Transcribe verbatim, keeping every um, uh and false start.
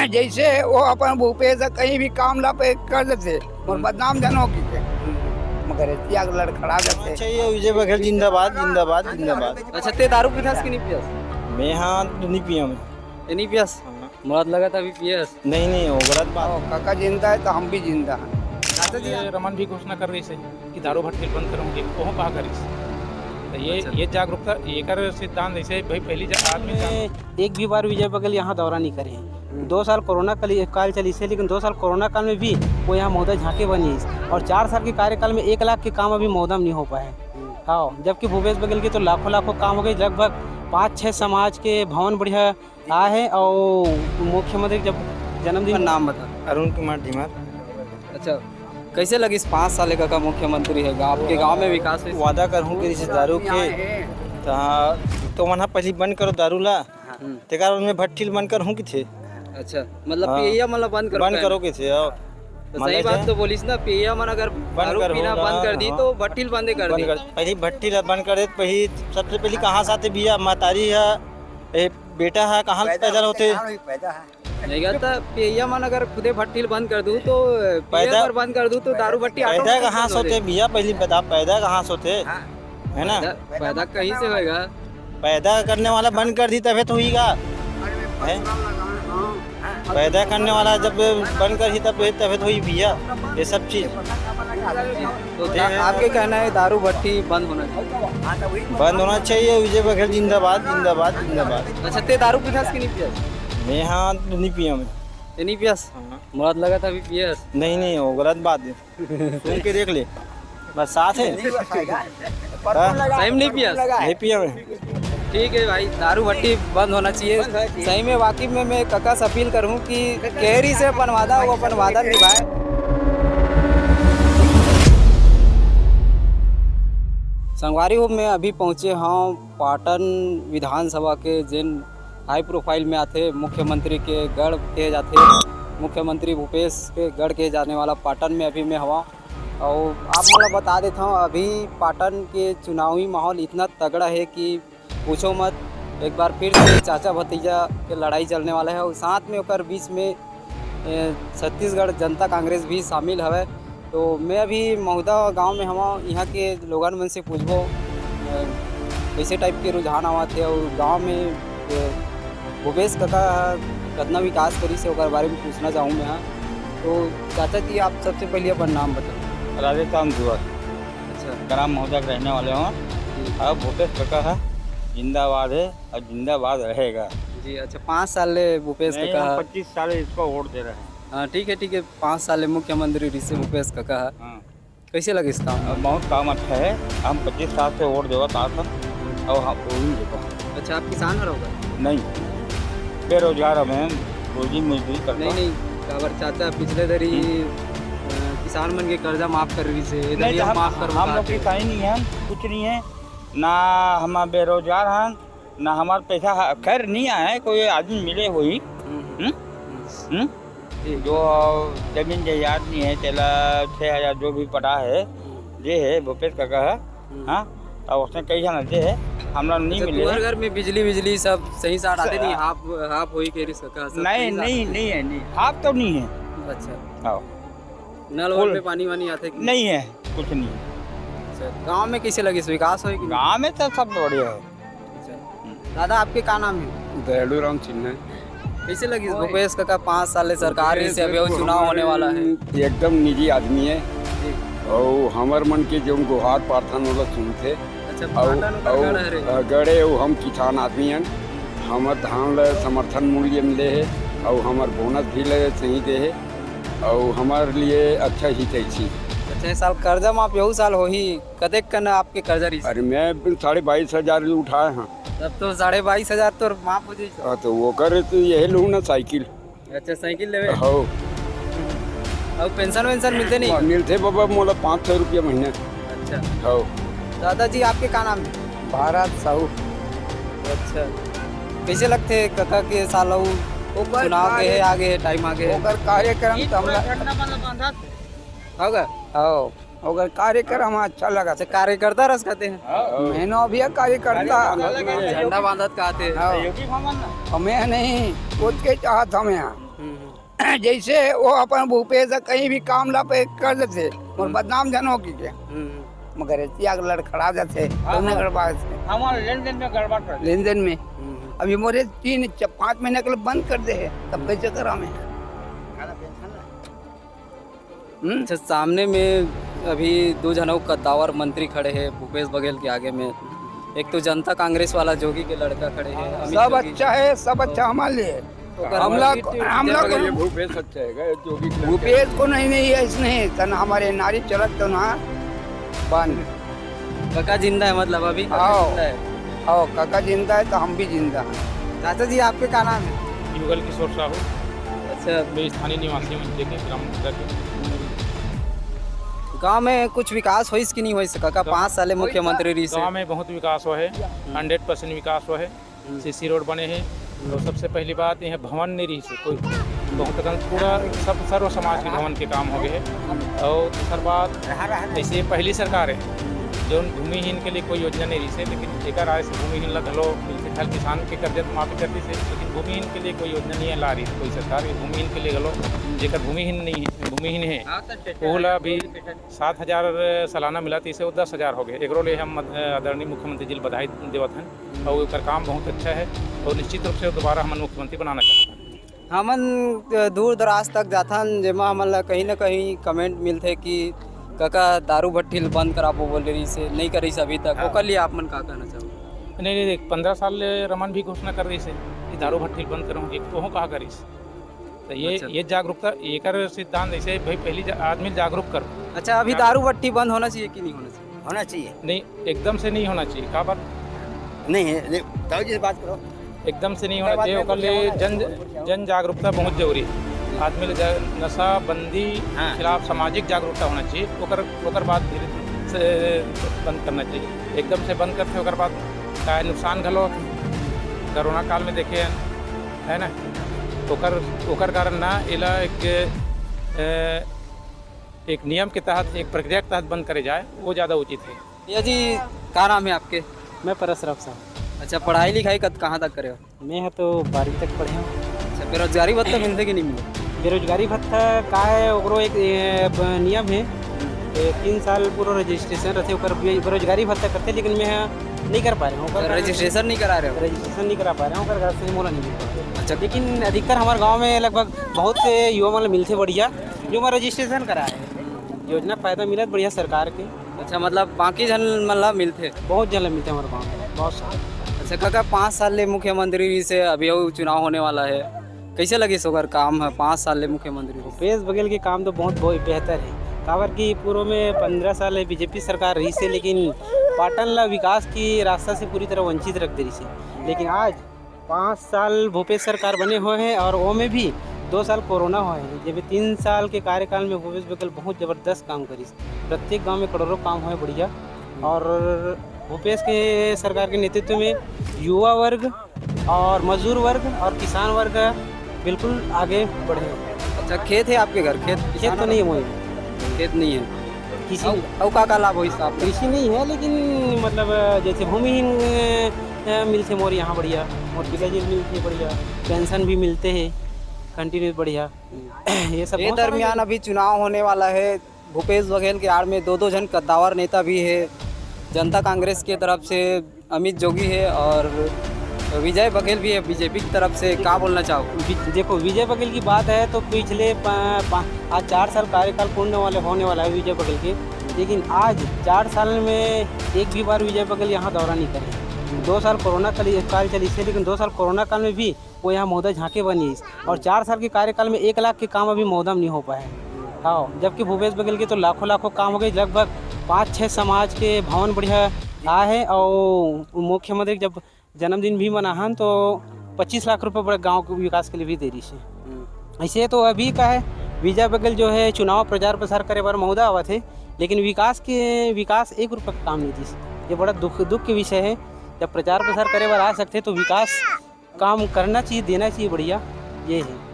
जैसे वो अपन भूपेश ह कहीं भी काम ला पे कर देथे, मोर बदनाम झन हो कहिके। मगर एतिया के लड़खड़ा देथे। अच्छा, ये विजय बघेल जिंदाबाद, जिंदाबाद, जिंदाबाद। अच्छा, ते दारू पीथस कि नहीं पियस? मैं हाँ, नहीं पिया मैं। ये नहीं पियस? हाँ। मोला तो लगा था अभी पियस। नहीं, नहीं, वो गलत बात। हाँ, काका जिंदा है तो हम भी जिंदा हैं। चाचा जी, ये रमन भी घोषणा कर रही है कि दारू भट्टी बंद करूंगी, वो कहा करिस? तो ये, अच्छा। ये जागरूकता, ये कर सिद्धांत ऐसे भाई पहली जा-, आदमी का एक भी बार विजय बघेल यहाँ दौरा नहीं करे हैं। हम्म। दो साल कोरोना काल, काल चलिस हे, लेकिन दो साल कोरोना काल में भी वो यहाँ महोदा झांके बर नहीं आइस। और चार साल के कार्यकाल में एक लाख के काम अभी महोदा में नहीं हो पाए हैं। हम्म। हाँ, जबकि भूपेश बघेल के तो लाखों लाखों काम हो गए, लगभग पाँच छः समाज के भवन बढ़िया आए हैं। और मुख्यमंत्री जब जन्मदिन का नाम बता। अरुण कुमार धीमर। अच्छा, कैसे लगिस पाँच साल का, का मुख्यमंत्री है, आपके गांव में विकास हुई? वादा करहूँ कि जैसे दारू के, त, तो मन ह पहली बंद करो दारू ला, हम्म। तेकर बाद में भट्ठी ल बंद करहूँ किथे। अच्छा, मतलब हाँ। पियैया मन ला बंद करो बंद कहे? करो किथे, हाँ। तो सही बात तो बोलिस ना, पियैया मन अगर बंद दारू करो पीना ना, बंद कर दी हाँ। तो भट्ठी ल बंदे कर बंद दी। कर, पहली भट्ठी ला बंद कर दे, पहली सबसे पहली कहाँ से आथे भैया, महतारी है, ए, बेटा है, कहाँ पैदा पैदा होते? होते? कहाँ पैदा है? नहीं गा, त पियैया मन अगर खुदे भट्ठी ल बंद कर दू तो, पिए पैदा बर बंद कर दू तो दारू भट्टी पैदा automatic कहाँ बंद से हो होते जाए। भैया, पहली बता, पैदा कहाँ से होते? हाँ। है ना? पैदा, पैदा कहीं से होएगा? पैदा करने वाला बंद कर दी तबे तो होईगा। हैं? पैदा करने वाला जब बंद कर दी तब, तबे तो होई भैया, ये सब चीज। तो दा-, आपके कहना है दारू भट्टी बंद होना चाहिए? बंद होना चाहिए। विजय बघेल जिंदाबाद, जिंदाबाद, जिंदाबाद। अच्छा, ते दारू पीथस कि नहीं पियस? मैं हाँ, नहीं पिया मैं। ते नहीं पियस? हाँ। मोला तो लगा था अभी पियस। नहीं, नहीं, वो गलत बात है। सुन के देख ले, बरसात है। हाँ? सही में नहीं पियस? नहीं पिया मैं। ठीक है भाई, दारू भट्टी बंद होना चाहिए। सही में, वाकई में मैं कका से अपील करूँ कि केहरी से अपन वादा, वो अपन वादा निभाए। संगवारी हो, मैं अभी पहुँचे हूँ पाटन विधानसभा के, जेन high profile में आथे, मुख्यमंत्री के गढ़ कहे जाथे, मुख्यमंत्री भूपेश के गढ़ कहे जाने वाला पाटन में अभी मैं हवा। और आप मोला बता देता हूँ, अभी पाटन के चुनावी माहौल इतना तगड़ा है कि पूछो मत। एक बार फिर से चाचा भतीजा के लड़ाई चलने वाला है और साथ में ओकर बीच में, ए, छत्तीसगढ़ जनता कांग्रेस भी शामिल हवे। तो मैं अभी महुदा गांव में हवा, यहाँ के लोगन मन से पूछबो, ए, कैसे type के रुझान आवत है और गांव में, ए, भूपेश काका कतना विकास करिस हे, ओकर बारे में पूछना चाहूँ मैं, हाँ। तो चाचा जी, आप सबसे पहले अपन नाम बताओ। राधेश्याम धुआर। अच्छा। ग्राम महुदा के रहने वाले हों। जी। अब भूपेश काका है, जिंदाबाद है और जिंदाबाद रहेगा। जी, अच्छा, पाँच साल ले भूपेश नहीं, काका हम है। पच्चीस साल इसको वोट दे रहे हैं। हाँ, ठीक है, ठीक है, पाँच साल ले मुख्यमंत्री रिहिस हे भूपेश काका है। हाँ। कैसे लगिस काम? अब बहुत काम अच्छा है, हम पच्चीस साल से वोट देवत आत हन और हम वही देबो। अच्छा, आप किसान हरव का? नहीं, बेरोजगार हमें, रोजी मजदूरी करता। नहीं, नहीं, काबर चाचा पिछले दरी, हम्म। अ, किसान मन के कर्जा माफ कर रहिस हे, ये नहीं, दरी तो हम, माफ करबो हम लोग कहत हे। किसान ही नहीं है, कुछ नहीं है, ना हम बेरोजगार हन, ना हमार पैसा ह-, खैर नहीं आए, कोई आदमी मिले होही। हम्म। हम्म? हम्म। हम्म? ठीक। जो जमीन जायदाद नहीं है, तेला छः हज़ार जो भी पटा है, हम्म। जे है, भूपेश काका है, हम्म। हाँ, और उसने कई झन दे है, हमरा नहीं अच्छा, मिले तुम्हारे है। घर में बिजली, बिजली सब सही साथ आते स-, नहीं? हाफ, हाफ होई के रिस काका, सब नहीं, सही साथ नहीं, आते? नहीं है, नहीं, हाफ तो नहीं है। अच्छा। हाँ। नल वल कुल में पानी वानी आते कि नहीं है, कुछ नहीं है। अच्छा, गांव में कैसे लगिस, विकास होई कि नहीं? गांव में तो सब बढ़िया है। अच्छा। दादा, आपके का नाम है? दयालू राम चिन्हा है। कैसे लगिस भूपेश काका, पाँच साल ले सरकार भूपेश रहिस हे, अभी अउ भूपेश चुनाव होने वाला है। एकदम निजी आदमी है। जी। अउ हमर मन के जो गुहार प्रार्थना वाला सुनथे। अच्छा, अउ, पाटन ओकर अउ, गढ़ हरे। अ, गढ़ हे, अउ हम किसान आदमी हन। हमर धान ल समर्थन मूल्य मिले हे, अउ हमर बोनस भी ले सही दे हे, अउ हमर लिए अच्छा ही तैसी। अच्छा, ये साल कर्जा माफ यहू साल होही, कतेक कन आपके कर्जा रहिस? अरे, मैं साढ़े बाईस हजार उठाए हन। तब तो साढ़े बाईस हजार तो माफ हो जाई। हाँ, तो ओकर तो यही लूँ ना साइकिल। अच्छा, साइकिल लेवे? हो। अउ पेंशन वेंशन मिलथे नहीं? मिलथे बाबा, मोला पाँच सौ रुपया महीना। अच्छा। हो। दादाजी, आपके का नाम है? भारत साहू। अच्छा, कैसे लगथे काका के साल अउ ओकर चुनाव के कार्य-, हे, आगे हे, टाइम आगे हे। ओकर कार्यक्रम तो हमला झंडा मन ल बांधत हे। होगा? हो। ओकर कार्यक्रम अच्छा लगत अच्छा, हे। कार्यकर्ता रस कहते हैं। हाँ। मैं नो भी कार्यकर्ता। झंडा बांधत कहते हैं। हाँ। अउ मैं नहीं, खुद के चाहत हम यहाँ। हम्म। जैसे वो अपन भूपेश ह कहीं भी काम ला पे कर देथे, मोर हम्म। बदनाम झन हो कि के। हम्म। मगर एतिया के लड़खड़ा जाथे, हाँ, तउने हाँ। गड़बड़ा जाथे। हमारे लेन देन में गड़बड़ कर दे। लेन देन में। हम्म। अभी मोरे तीन च-, पाँच महीना के लिए बंद कर दे हे, तब हम्म। कैसे करा मैं? हम्म? अच्छा, सामने में अभी दो झन अउ कद्दावर मंत्री खड़े हे भूपेश बघेल के आगे में। एक तो जनता कांग्रेस वाला जोगी के लड़का खड़े हे, अमित सब जोगी। अच्छा है, सब अच्छा हमारे लिए। ओकर हम लोग, हमारे हम लोग ये भूपेश अच्छा है, जोगी के लड़का। भूपेश को नहीं, नहीं, ऐसे नहीं, तन हमारे नारी चलत तो ना बन। काका जिंदा है, मतलब अभी काका आओ। जिंदा है। आओ, काका जिंदा है तो हम भी जिंदा हैं। चाचा जी, आपके का नाम है? युगल किशोर साहू। अच्छा। मैं स्थानीय निवासी हूँ, इनके के ग्राम मुखिया के। गाँव में कुछ विकास होइस कि नहीं होइस, काका? गाँव पाँच साल मुख्यमंत्री रहिस हे। गाँव में बहुत विकास हुआ है, हम्म। हंड्रेड परसेंट विकास हुआ है। हम्म। सीसी रोड बने हे। तो सबसे पहली बात, यहाँ भवन नहीं रहिस हे कोई, बहुत अकन पूरा सब सर्व समाज के भवन के काम हो गए हे। और दूसर बात, ऐसे पहली सरकार है, जो भूमिहीन के लिए कोई योजना नहीं रहिस हे, लेकिन एकर आए से भूमिहीन ला घलो मिलथे, हर किसान के कर्जा तो माफी कर दिस हे, लेकिन भूमिहीन के लिए कोई योजना नहीं है ला रही कोई सरकार। ये भूमिहीन के लिए घलो, जेकर भूमिहीन नहीं है, भूमिहीन है, वो ला भी सात हजार सालाना मिलत रहिस हे, वो दस हजार हो गए। एकरो लिए हम मद-, आदरणीय मुख्यमंत्री जी ला बधाई देवत हन। और ओकर काम बहुत अच्छा है और निश्चित रूप से दोबारा हमन मुख्यमंत्री बनाना चाहत हन। हमन, अ, दूर दराज तक जाथन, जेमा हमन ला कहीं ना कहीं comment मिलथे कि काका दारू भट्ठी ल बंद कराबो बोले रहिस हे, नहीं करिस अभी तक। हाँ। ओकर लिए आप मन का कहना चाहोगे? नहीं, नहीं, देख, पन्द्रह साल ले रमन भी घोषणा कर रहिस हे कि दारू भट्ठी ल बंद करूँगी, तो वो कहाँ करिस? तो ये, अच्छा। ये जागरूकता, एकर सिद्धांत ऐसे भाई पहली जा-, आदमी जागरूक करो। अच्छा, अभी जागरूक। दारू भट्ठी बंद होना चाहिए कि नहीं होना चाहिए? होना चाहिए। नहीं, एकदम से नहीं होना चाहिए। का बात? नहीं है, नहीं, ताऊ जी से बात करो। एकदम से नहीं होना चाहिए। ओकर लिए जन, जन जागरूकता बहुत जरूरी है। आदमी ले जा-, नशा बंदी हाँ। खिलाफ सामाजिक जागरूकता होना चाहिए। ओकर, ओकर बाद धीरे से बंद करना चाहिए। एकदम से बंद करते ओकर बाद का नुकसान घलो, कोरोना काल में देखे हन, है ना? ओकर, ओकर कारण ना एला एक, अ, एक नियम के तहत, एक प्रक्रिया के तहत बंद करे जाए, वो ज़्यादा उचित है। भैया जी, का नाम है आपके? मैं परसराम साहू। अच्छा, पढ़ाई लिखाई कत-, कहाँ तक करे हो? मैं ह तो बारहवीं तक पढ़े हूँ। अच्छा, बेरोजगारी भत्ता मिलथे कि नहीं मिलथे? बेरोजगारी भत्ता का है, ओकरो एक, ए, ब-, नियम है। ए, तीन साल पूरा registration रहथे, ओकर बे-, बेरोजगारी भत्ता करथे, लेकिन मैं ह नहीं कर पा रहे हूँ। ओकर अच्छा, कारण registration नहीं करा रहे हो? Registration नहीं करा पा रहे हूँ, ओकर कारण से मोला नहीं मिल पा रहा। अच्छा। लेकिन अधिकतर हमारे गाँव में लगभग बहुत से युवा मन मिलथे बढ़िया, जो मैं registration करा है। योजना फायदा मिलत बढ़िया सरकार के। अच्छा, मतलब बाकी झन मन ला मिलथे? बहुत झन ला मिलथे हमारे गाँव में, बहुत सारे। अच्छा काका, पाँच साल ले मुख्यमंत्री रहिस हे, अभी अउ चुनाव होने वाला है, कैसे लगिस ओकर काम है पाँच साल ले मुख्यमंत्री रहिस? भूपेश बघेल के काम तो बहुत, बहुत बेहतर है, काबर कि पूर्व में पन्द्रह साल ले बीजेपी सरकार रहिस हे, लेकिन पाटन ला विकास की रास्ता से पूरी तरह वंचित रख दे रहिस हे। लेकिन आज पाँच साल भूपेश सरकार बने हुए हैं और ओमे भी दो साल कोरोना हुए हैं। जब तीन साल के कार्यकाल में भूपेश बघेल बहुत जबरदस्त काम करिस, प्रत्येक गांव में करोड़ों काम हुए बढ़िया। और भूपेश के सरकार के नेतृत्व में युवा वर्ग और मजदूर वर्ग और किसान वर्ग बिल्कुल आगे बढ़े हैं। अच्छा, खेत है आपके घर? खेत, खेत तो नहीं है मोर। खेत नहीं है। कृषि अउ, अउ का का लाभ होइस आप? कृषि नहीं है, लेकिन मतलब जैसे भूमिहीन, अ, मिलथे मोर यहाँ बढ़िया, मोर पिताजी मिलथे बढ़िया, पेंशन भी मिलते हैं कंटिन्यू बढ़िया। ये सब ये बहुत सारा दरमियान मिलथे। अभी चुनाव होने वाला है, भूपेश बघेल के आड़ में दो दो झन कद्दावर नेता भी है, जनता कांग्रेस के तरफ से अमित जोगी है और विजय बघेल भी है बीजेपी की तरफ से, का बोलना चाहो? वि-, देखो, विजय बघेल की बात है तो पिछले पा-, पा-, आज चार साल कार्यकाल पूर्ण वाले, होने वाला है विजय बघेल के, लेकिन आज चार साल में एक भी बार विजय बघेल यहाँ दौरा नहीं करे। दो साल कोरोना काल, काल चलिस हे, लेकिन दो साल कोरोना काल में भी वो यहाँ महोदय झांके बर नहीं आइस। और चार साल के कार्यकाल में एक लाख के काम अभी महोदय में नहीं हो पाए हैं। हाँ, जबकि भूपेश बघेल के तो लाखों लाखों काम हो गए, लगभग पाँच छः समाज के भवन बढ़िया आए हैं। और मुख्यमंत्री जब जन्मदिन भी मनाहन तो पच्चीस लाख रुपये बड़े गांव के विकास के लिए भी दे रही है। हम्म। ऐसे तो अभी का है, विजय बघेल जो है चुनाव प्रचार प्रसार करे बर महोदय आवत है, लेकिन विकास के, विकास एक रुपये का काम नहीं दिस। ये बड़ा दुख, दुख के विषय है। जब प्रचार प्रसार करे बर आ सकते तो विकास काम करना चाहिए, देना चाहिए बढ़िया, ये है।